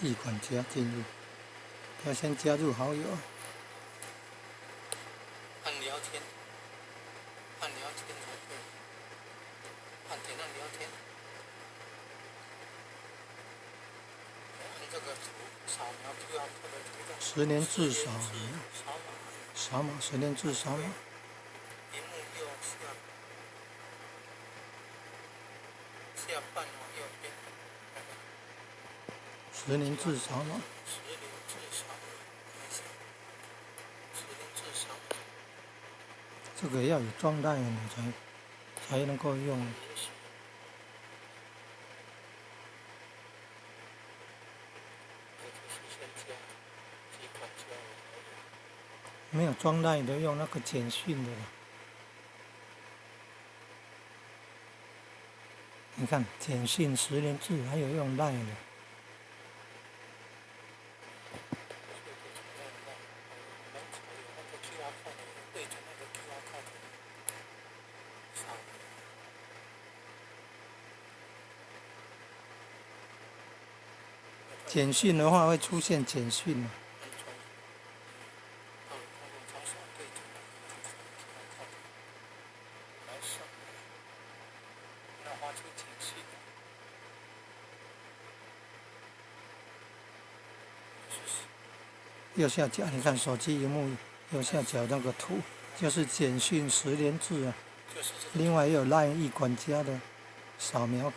易管家進入，要先加入好友。按聊天，按聊天才對，按點按聊天，按這個圖掃描 QR code 這個。實聯制掃掃碼。掃碼，實聯制掃碼。螢幕右下下半往右邊。實聯制掃碼。實聯制掃碼，實聯制掃碼。這個要有裝 LINE 才能夠用。就是先加幾款加為好友。沒有裝 LINE 的，用那個簡訊的。你看簡訊實聯制，還有用 LINE 的。那個 QR code 對準那個 QR code 掃描。簡訊的話會出現簡訊。安裝，到了公共場所對準那個 QR code 來掃描，然後發出簡訊。右下角，你看手機螢幕右下角那個圖，就是簡訊實聯制啊。就是這個。另外也有 LINE 易管家的掃描。